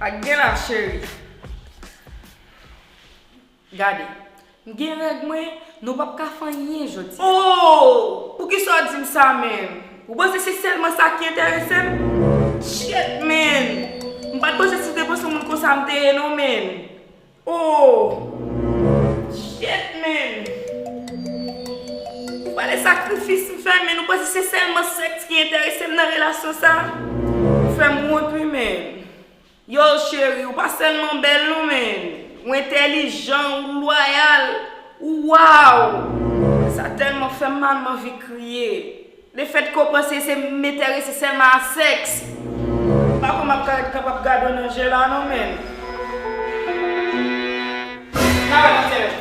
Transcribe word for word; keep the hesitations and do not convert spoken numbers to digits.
Ak gen la, cheri. Gade, m gen règ mwen, nou p ap ka fè anyen jodi. Oh! Poukisa w di m sa menm? Ou panse se sèlman sa ki enterese m? Shit, man! M pa t panse si w te panse moun konsa m te ye non, man. Oh! Shit, man! Ou pale sakrifis m fè, man. Ou panse se sèlman sèks ki enterese m nan relasyon sa? Ou fè m wont, wi, man. Yo, cheri, ou pa sèlman bèl non, man. Ou entèlijan, ou lwayal, ou waw! Sa tèlman fè m mal, m anvi kriye. Lefètke w panse se m enterese sèlman a sèks. M pa kwè m ap ka ret kapab gade w nan je la non, man. N a wè nan sèlman.